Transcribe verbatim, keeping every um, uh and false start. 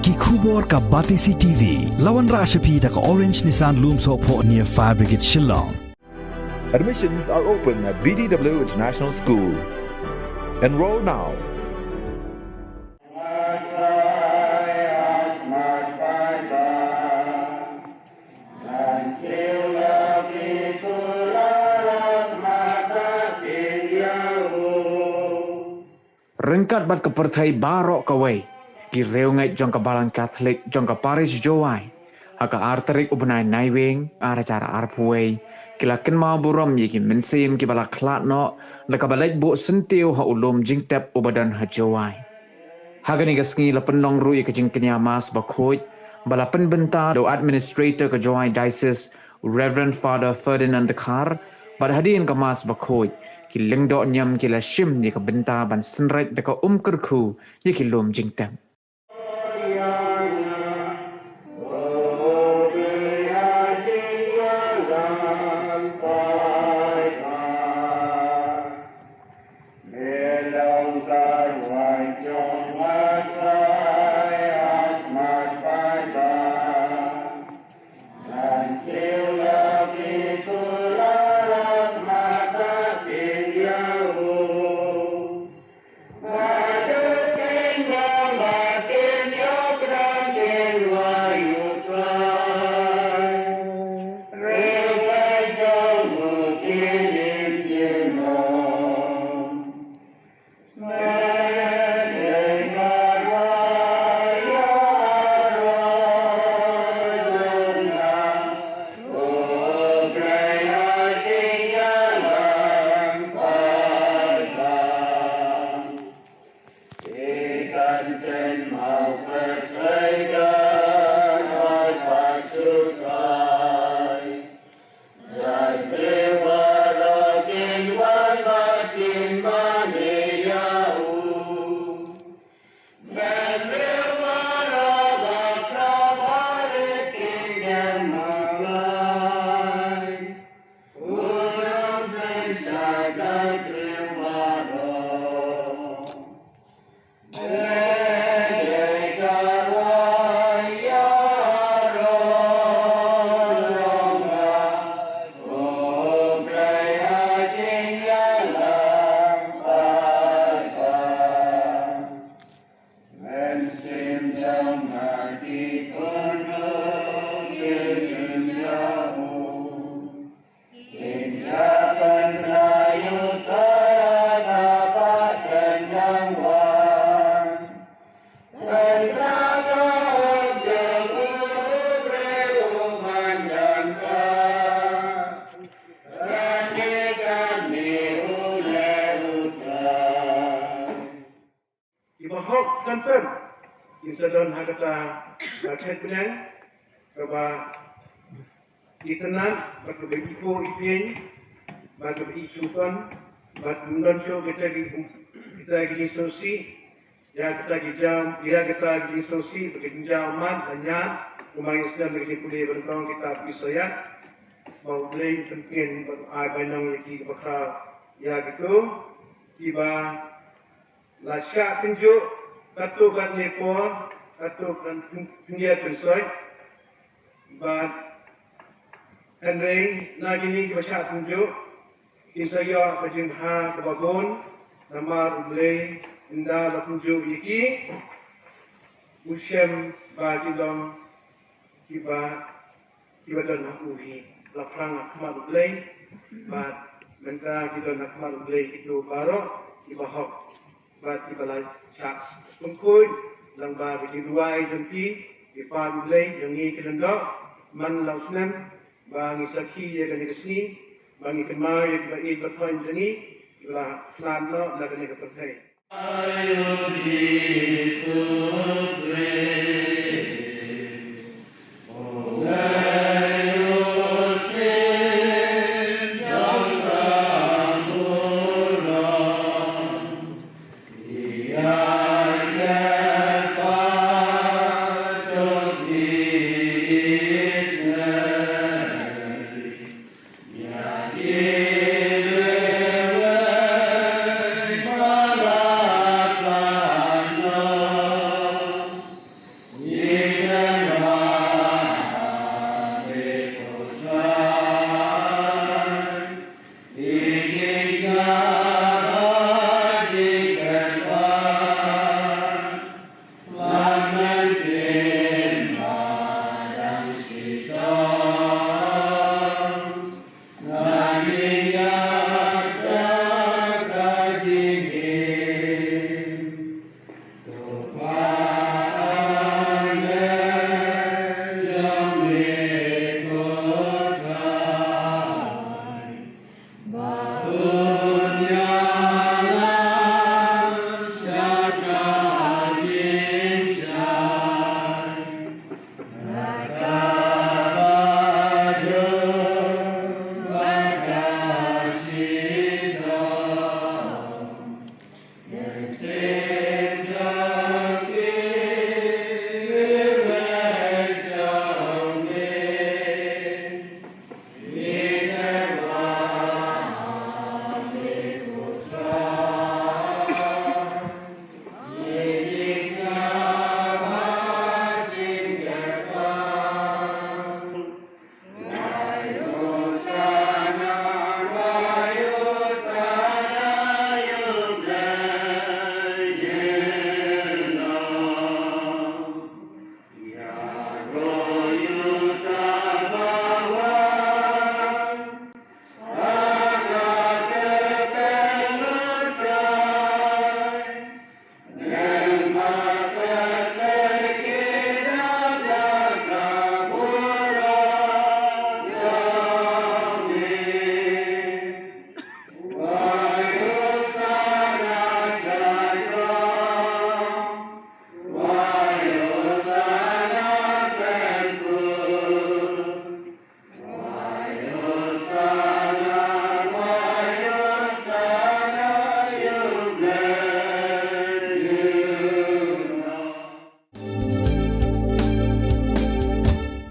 Ki khubor ka Batesi T V. La wanrah sha phi da ka Orange Nissan Lumsohphoh near Fire Brigade Shillong. Admissions are open at B D W International School. Enroll now. Ryngkat bad ka pyrthei baroh kawei, ki riewngeit jong ka Balang Katholik jong ka Parish Jowai, ha ka ar tarik u bnai Naiwieng ar hajar arphew wei, ki la kynmaw burom ïa ki mynsiem kiba la khlad noh da kaba leit buh syntiew ha u lum jingtep uba don ha Jowai. Ha kane ka sngi la pynlong ruh ïa ka jingkñia Mass bakhuid, ba la pynbynta da u Administrator ka Jowai Diocese, Reverend Father Ferdinand Dkhar, bad hadien ka Mass bakhuid, ki lyngdoh niam ki la shim ïa ka bynta ban synreit da ka um kyrkhu ïa ki lum jingtep. Kiba hok kan pem, kin sa don ha kata ka khet bneng, kaba itynnad, bad kaba ipoh ipieng, bad kaba ichumton, bad ym don shuh kita ki, kita ki jingsngewsih, ïa kita ki jam, ïa kita ki jingsngewsih, bad ki jingjam mat, bad ñiad, kumba ngi sngewthuh da ki jingpule ba nyngkong kita ki sngewthuh, ba U Blei un pynkhih, bad ai bainong ïa ki kaba khraw, ïa kito, kiba la shah kynjoh katto katne por, katto katne pynïaid pynsoit. Bad hynrei na kine kiba shah kynjoh, kin sa ïoh ka jingbha kaba bun, namar U Blei ynda la kynjoh ïa ki, u shem ba ki long kiba, kiba don ha u hi, la phrang ha khmat U Blei, bad mynta ki don ha khmat U Blei kito baroh kiba hok, bad kiba la shah pynkhuid lyngba ki jingduwai jong ki, ki paid U Blei jong ngi ki lyngdoh man la u snem, ba ngi sakhi ïa kane ka sngi, ba ngi kynmaw ïa kiba ïeit ba thoiñ jong ngi, kiba la khlad noh na kane ka pyrthei.